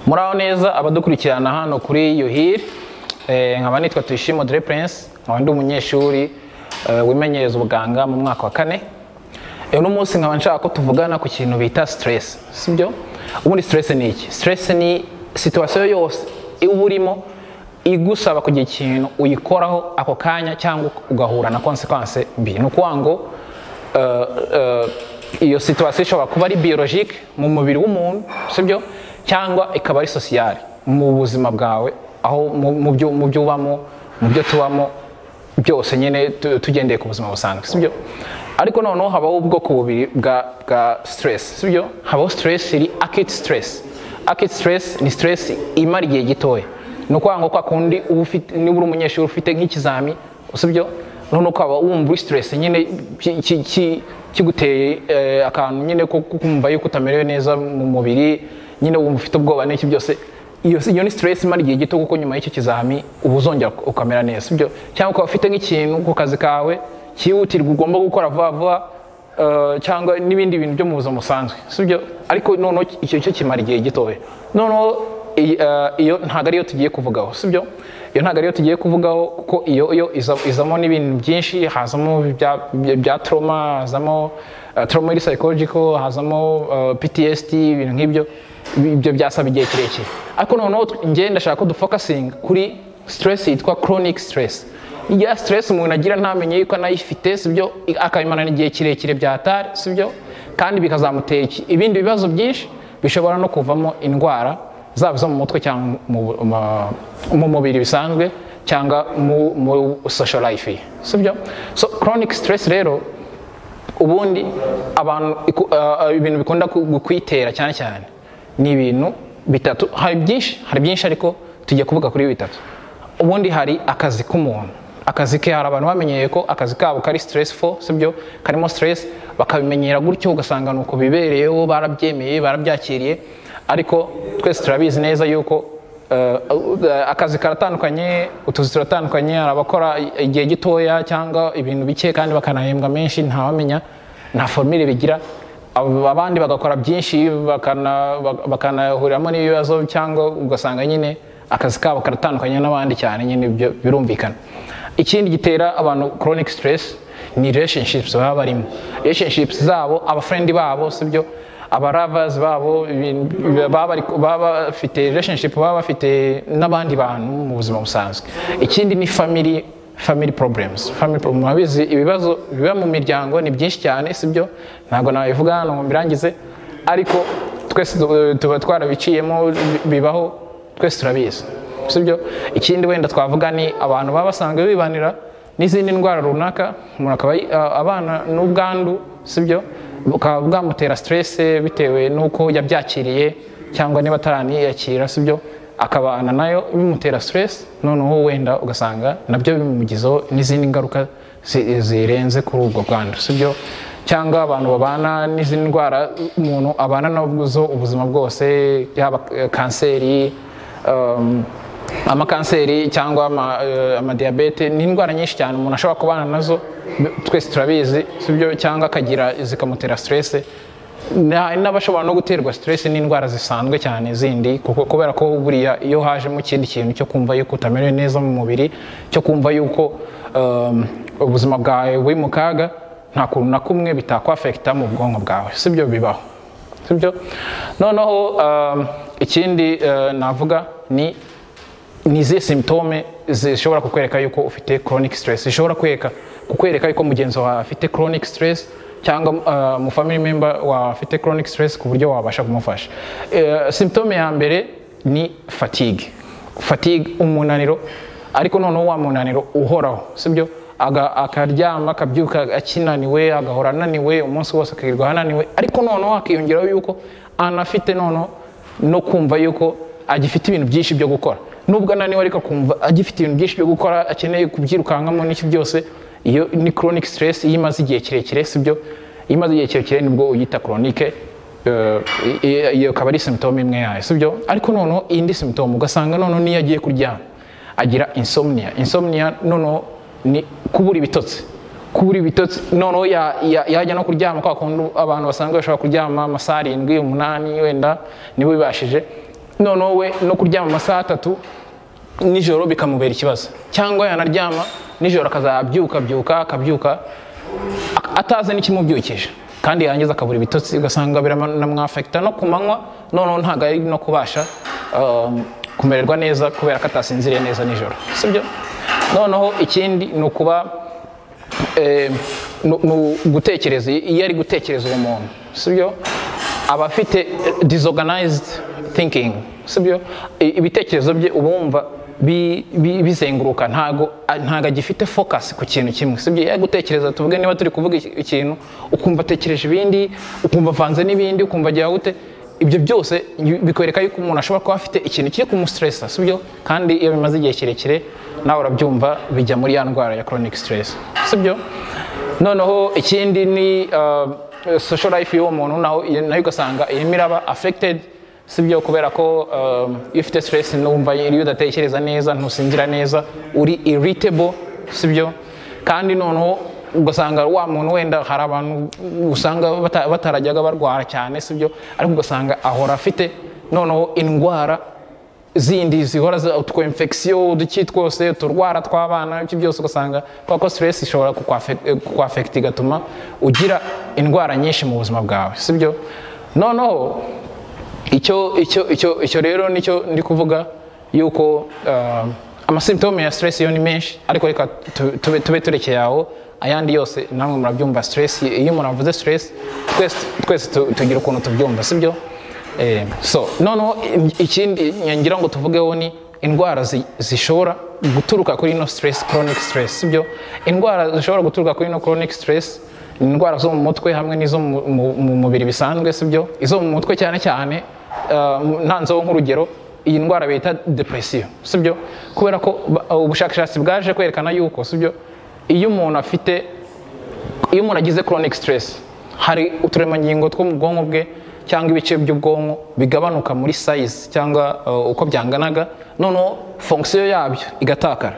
Muraho neza abadukurikirana hano kuri Yuhir. Nkaba nitwa Tuyishime Audrey Prince, nkaba ndi umunyeshuri wimenyereza ubuganga mu mwaka wa kane. Uno munsi nkaba nshaka ko tuvugana ku kintu bita stress, sibyo? Ubundi stress ni iki? Stress ni situation yose uba urimo igusaba kugira ikintu uyikoraho ako kanya cyangwa ugahura na consequence mbi. Ni ukuvuga ngo iyo situation ishobora kuba ari biologique mu mubiri w'umuntu, sibyo? Cyangwa ikaba ari sociale mu buzima bwawe, aho mu byo ubamo, mu byo tubamo byose nyine tugendeye ku buzima busanzwe, sibyo? Ariko noneho habaho ubwoko bubiri bwa stress, sibyo? Habaho stress iri acute stress. Acute stress ni stress imara igihe gitoya. Ni ukuvuga ngo kwa kundi uba ufite, niba uri umunyeshuri ufite nk'ikizami, sibyo? Noneho ukaba wumva uri stress nyine kiguteye akantu nyine ko kumva yuko utamerewe neza mu mubiri, nyine wumva ufite ubwoba n'iki byose. Iyo ni stress imara igihe gito, kuko nyuma y'icyo kizami uba uzongera ukamera neza, sibyo? Cyangwa ukaba ufite nk'ikintu ku kazi kawe cyihutirwa ugomba gukora vuba vuba, cyangwa n'ibindi bintu byo mu buzima busanzwe, sibyo? Ariko noneho icyo cyo kimara igihe gitoya. Noneho iyo ntabwo ariyo tugiye kuvugaho, sibyo? Iyo ntabwo ariyo tugiye kuvugaho, kuko iyo izamo n'ibintu byinshi. Hazamo bya trauma, hazamo trauma iri psychological, hazamo PTSD, ibintu nk'ibyo. Ibyo byasaba igihe kirekire. Ariko noneho njye ndashaka ko dufocusinga kuri stress yitwa chronic stress. Ya stress umuntu agira ntamenye yuko anayifite, sibyo? Akayimarana igihe kirekire byatari, sibyo? Kandi bikazamutera ibindi bibazo byinshi bishobora no kuvamo indwara, zaba izo mu mutwe cyangwa mu mubiri bisanzwe, cyangwa mu social life ye, sibyo? So chronic stress rero, ubundi abantu ibintu bikunda kwitera cyane cyane ni ibintu bitatu. Hari byinshi, ariko tugiye kuvuga kuri bitatu. Ubundi hari akazi k'umuntu, akazi ke. Hari abantu bamenyeye ko akazi kabo kari stressful, sibyo? Karimo stress, bakabimenyera gutyo, ugasanga nuko bibereyeho, barabyemeye, barabyakiriye. Ariko twese turabizi neza yuko akazi karatandukanye, utuzi turatandukanye. Hari abakora igihe gitoya cyangwa ibintu bike kandi bakanahembwa menshi, ntawamenya, nta formule bigira. Abandi bagakora byinshi bakanahuriramo n'ibibazo, cyangwa ugasanga nyine akazi kabo karatandukanye n'abandi cyane nyine, ibyo birumvikana. Ikindi gitera abantu chronic stress ni relationships baba barimo, relationships zabo, abafriend babo, sibyo? Abalovers babo, baba bafite relationship, baba bafite n'abandi bantu mu buzima busanzwe. Ikindi ni family problems, family problems. Murabizi, ibibazo biba mu miryango ni byinshi cyane, sibyo? Ntabwo nabivuga hano ngo mbirangize, ariko twese tuba twarabiciyemo, bibaho, twese turabizi, sibyo? Ikindi wenda twavuga ni abantu baba basanzwe bibanira n'izindi ndwara runaka, umuntu akaba abana n'ubwandu, sibyo? Bukaba bwamutera stress bitewe n'uko yabyakiriye, cyangwa niba ataraniyakira, sibyo? Akabana nayo bimutera stress. Noneho wenda ugasanga nabyo bimugizeho n'izindi ngaruka zirenze kuri ubwo bwandu, sibyo? Cyangwa abantu babana n'izindi ndwara umuntu abana nazo ubuzima bwose, yaba kanseri, amakanseri cyangwa amadiyabete, ni indwara nyinshi cyane umuntu ashobora kubana nazo, twese turabizi, sibyo? Cyangwa akagira zikamutera stress. Hari n'abashobora no guterwa stress n'indwara zisanzwe cyane zindi, kuko kubera ko buriya iyo hajemo ikindi kintu cyo kumva yuko utamerewe neza mu mubiri, cyo kumva yuko ubuzima bwawe buri mu kaga, nta kuntu na kumwe bitakwaffecta mu bwonko bwawe, sibyo? Bibaho, sibyo? Noneho ikindi navuga ni izihe symptômes zishobora kukwereka yuko ufite chronic stress, zishobora kukwereka yuko mugenzi wawe afite chronic stress cyangwa mu family member wawe afite chronic stress, ku buryo wabasha kumufasha. Symptôme ya mbere ni fatigue. Fatigue, umunaniro, ariko noneho wa munaniro uhoraho, sibyo? Akaryama akabyuka akinaniwe, agahora ananiwe umunsi wose, akirirwa ananiwe. Ariko noneho hakiyongeraho yuko anafite noneho no kumva yuko agifite ibintu byinshi byo gukora, nubwo ananiwe, ariko akumva agifite ibintu byinshi byo gukora, akeneye kubyirukankamo n'iki byose. Iyo ni chronic stress iyo imaze igihe kirekire, sibyo? Iyo imaze igihe kirekire nibwo uyita chronic. Iyo akaba ari symptôme imwe yayo, sibyo? Ariko noneho indi symptôme, ugasanga noneho niyo agiye kuryama agira insomnia. Insomnia noneho ni kubura ibitotsi, kubura ibitotsi. Noneho yajya no kuryama, kwa kundi abantu basanzwe bashobora kuryama amasaha 7, 8 wenda niba bibashije. Noneho we no kuryama amasaha 3 nijoro bikamubera ikibazo, cyangwa yanaryama nijoro akazabyuka byuka akabyuka atazi n'ikimubyukije, kandi yarangiza akabura ibitotsi, ugasanga biranamwafekita no ku manywa. Noneho ntabwo ari no kubasha kumererwa neza kubera ko atasinziriye neza nijoro, sibyo? Noneho ikindi ni ukuba gutekereza. Iyo ari gutekereza uwo muntu, sibyo, aba afite disorganized thinking, sibyo? Ibitekerezo bye ubumva bizenguruka, ntago agifite focus ku kintu kimwe, sibyo? Iyo ari gutekereza, tuvuge niba turi kuvuga ikintu, ukumva atekereje ibindi, ukumva avanze n'ibindi, ukumva agira gute, ibyo byose bikwereka yuko umuntu ashobora kuba afite ikintu kiri kumustressa, sibyo? Kandi iyo bimaze igihe kirekire, nawe urabyumva, bijya muri ya ndwara ya chronic stress, sibyo? Noneho ikindi ni social life y'uwo muntu, nayo ugasanga irimo iraba affected, sibyo? Kubera ko iyo ufite stress, numva iyo udatekereza neza, ntusinzira neza, uri irritable, sibyo? Kandi noneho ugasanga wa muntu, wenda hari abantu usanga batarajyaga barwara cyane, sibyo, ariko ugasanga ahora afite noneho indwara zindi zihora, utwo infection, uduki twose, uturwara tw'abana, ibyo byose ugasanga kubera ko stress ishobora kukwafekita, igatuma ugira indwara nyinshi mu buzima bwawe, sibyo? Noneho icyo rero nicyo ndi kuvuga yuko amasymptome ya stress yo ni menshi, ariko reka tube turekeye aho. Ayandi yose namwe murabyumva. Stress, iyo umuntu avuze stress, twese tugira ukuntu tubyumva, sibyo? So noneho ikindi ngira ngo tuvugeho ni indwara zishobora guturuka kuri ino stress, chronic stress, sibyo? Indwara zishobora guturuka kuri ino chronic stress ni indwara zo mu mutwe hamwe n'izo mu mubiri bisanzwe, sibyo? Izo mu mutwe cyane cyane, ntanzeho nk'urugero iyi ndwara bita depression, sibyo? Kubera ko ubushakashatsi bwaje kwerekana yuko, sibyo, iyo umuntu afite, iyo umuntu agize chronic stress, hari uturemangingo two mu bwonko bwe cyangwa ibice by'ubwonko bigabanuka muri size cyangwa uko byanganaga, noneho fonction yabyo igatakara.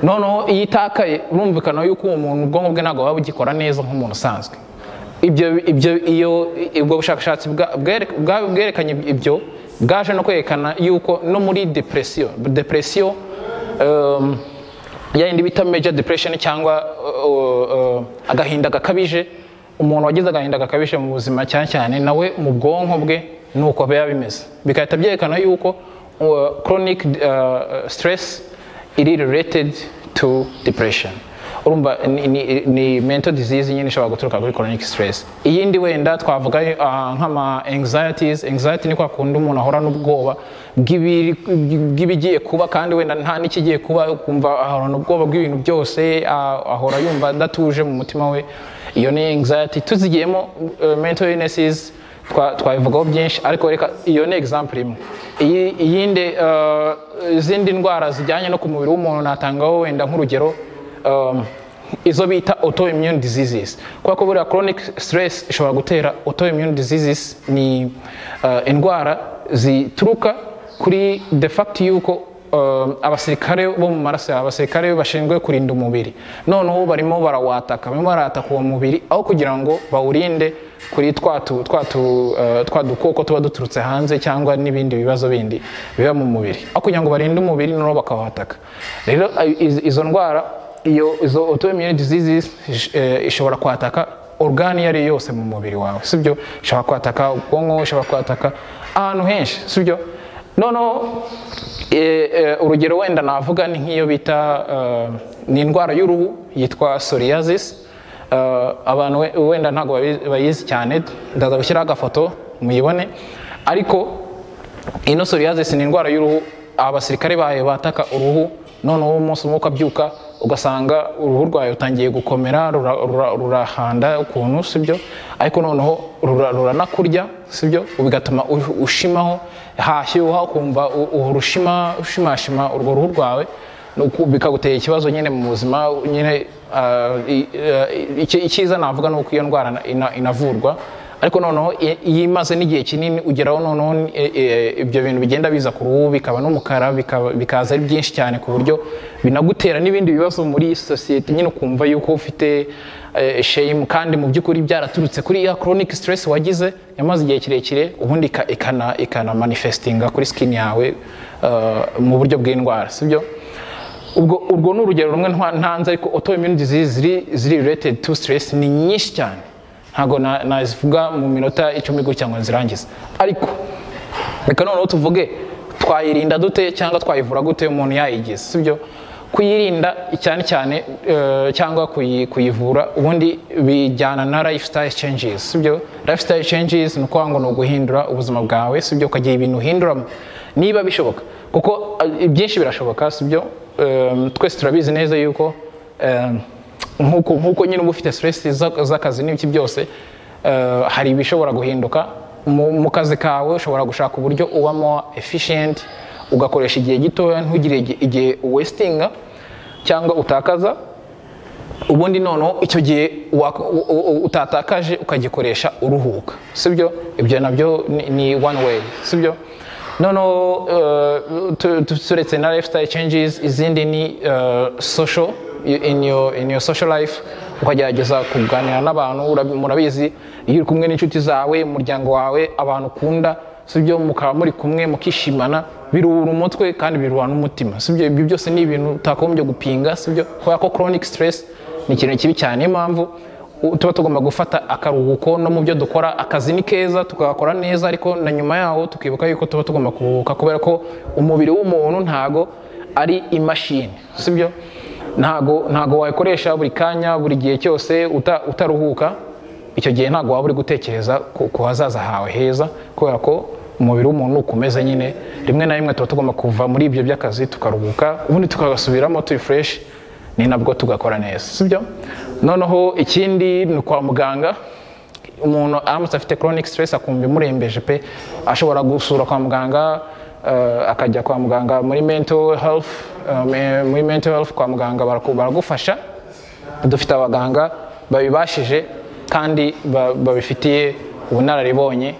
Noneho iyo itakaye, urumvikana yuko uwo muntu ubwonko bwe ntabwo buba bugikora neza nk'umuntu usanzwe. Ibyo iyo ubwo bushakashatsi bwerekanye ibyo, bwaje no kwerekana yuko no muri depression ya yindi bita major depression cyangwa agahinda gakabije, umuntu wagize agahinda gakabije mu buzima cyane cyane, nawe mu bwonko bwe nuko biba bimeze. Bigahita byerekana yuko chronic stress iri related to depression. Urumva ni mental disease nyine ishobora guturuka kuri chronic stress. Iyindi wenda twavuga nk'ama anxieties. Anxiety ni kwa kundi umuntu ahora n'ubwoba bw'ibigiye kuba, kandi wenda nta n'ikigiye kuba, ukumva ahorana ubwoba bw'ibintu byose, ahora yumva adatuje mu mutima we. Iyo ni anxiety. Tuzigiyemo mental illnesses twabivugaho byinshi, ariko reka iyo ni example imwe. Iyindi, izindi ndwara zijyanye no ku mubiri w'umuntu, natangaho wenda nk'urugero izo bita autoimmune diseases, kubera ko buriya chronic stress ishobora gutera autoimmune diseases. Ni indwara zituruka kuri the fact yuko abasirikare bo mu maraso yawe, abasirikare bashinzwe kurinda umubiri, noneho barimo barawataka, barimo barataka uwo mubiri aho kugira ngo bawurinde kuri twa dukoko tuba duturutse hanze cyangwa n'ibindi bibazo bindi biba mu mubiri. Aho kugira ngo barinde umubiri, noneho bakawataka. Rero izo ndwara, izo autoimmune diseases, ishobora kwataka organe iyo ari yo yose mu mubiri wawe, sibyo? Ishobora kwataka ubwonko, ishobora kwataka ahantu henshi, sibyo? Noneho urugero wenda navuga ni nk'iyo bita ni indwara y'uruhu yitwa psoriasis. Abantu wenda ntabwo bayizi cyane, ndaza gushyiraho agafoto muyibone. Ariko ino psoriasis ni indwara y'uruhu, abasirikare bayo bataka uruhu, noneho umunsi umwe ukabyuka ugasanga uruhu rwawe rutangiye gukomera, rurahanda ukuntu, sibyo? Ariko noneho ruranakurya, sibyo? Bigatuma ushimaho, hashyuha ukumva uhora ushima, ushimashima urwo ruhu rwawe, bikagutera ikibazo nyine mu buzima nyine. Icyiza navuga ni uko iyo ndwara inavurwa. Ariko noneho iyo imaze n'igihe kinini, ugeraho noneho ibyo bintu bigenda biza ku ruhu, bikaba n'umukara, bikaza ari byinshi cyane, ku buryo binagutera n'ibindi bibazo muri sosiyete nyine, ukumva yuko ufite shame, kandi mu by'ukuri byaraturutse kuri ya chronic stress wagize yamaze igihe kirekire, ubundi ikana manifestinga kuri skin yawe mu buryo bw'indwara, sibyo? Ubwo urwo ni urugero rumwe ntanze, ariko autoimmune disease ziri related to stress ni nyinshi cyane, ntabwo nazivuga mu minota 10 gutya ngo nzirangize. Ariko reka noneho tuvuge twayirinda dute cyangwa twayivura gute umuntu yayigize, sibyo? Kuyirinda cyane cyane cyangwa kuyivura, ubundi bijyana na lifestyle changes, sibyo? Lifestyle changes ni ukuvuga ngo ni uguhindura ubuzima bwawe, sibyo? Ukagira ibintu uhinduramo niba bishoboka, kuko byinshi birashoboka, sibyo? Twese turabizi neza yuko nkuko nyine uba ufite stress z'akazi n'ibiki byose, hari ibishobora guhinduka mu kazi kawe. Ushobora gushaka uburyo uba more efficient, ugakoresha igihe gitoya, ntugire igihe wastinga cyangwa utakaza. Ubundi noneho icyo gihe utatakaje ukagikoresha uruhuka, sibyo? Ibyo nabyo ni one way, sibyo? Noneho turetse na lifestyle changes, izindi ni social, in your social life, ukagerageza kuganira n'abantu. Murabizi, iyo uri kumwe n'inshuti zawe, umuryango wawe, abantu ukunda, sibyo, mukaba muri kumwe mukishimana, biruhura umutwe kandi biruhura n'umutima, sibyo? Ibyo byose ni ibintu utagombye gupinga, sibyo? Kubera ko chronic stress ni ikintu kibi cyane. Niyo mpamvu tuba tugomba gufata akaruhuko no mu byo dukora. Akazi ni keza, tukagakora neza, ariko na nyuma yaho tukibuka yuko tuba tugomba kuruhuka, kubera ko umubiri w'umuntu ntago ari imashini, sibyo? Ntago wayikoresha buri kanya, buri gihe cyose utaruhuka. Icyo gihe ntago waba uri gutekereza ku hazaza hawe heza, kubera ko umubiri w'umuntu ukomeza nyine. Rimwe na rimwe tuba tugomba kuva muri ibyo by'akazi tukaruhuka, ubundi tukagasubiramo turi fresh, ni nabwo tugakora neza, sibyo? Noneho ikindi ni kwa muganga. Umuntu aramutse afite chronic stress, akumva imurembeje pe, ashobora gusura kwa muganga, akajya kwa muganga muri mental health, muri mental health kwa muganga baragufasha. Dufite abaganga babibashije kandi babifitiye ubunararibonye,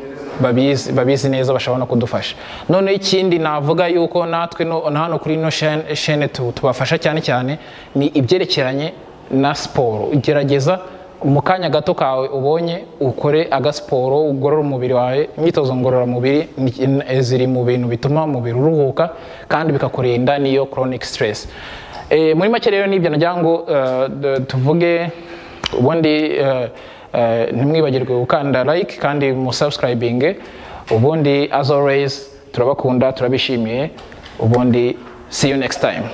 babizi neza, bashobora no kudufasha. Noneho ikindi navuga yuko natwe no hano kuri ino chaîne tubafasha cyane cyane ni ibyerekeranye na siporo. Gerageza mu kanya gato kawe ubonye ukore agasiporo, ugorore umubiri wawe. Imyitozo ngororamubiri ziri mu bintu bituma umubiri uruhuka kandi bikakurinda n'iyo chronic stress. Muri make rero nibyo nagira ngo tuvuge. Ubundi ntimwibagirwe gukanda like kandi mu subscribing. Ubundi as always turabakunda, turabishimiye. Ubundi see you next time.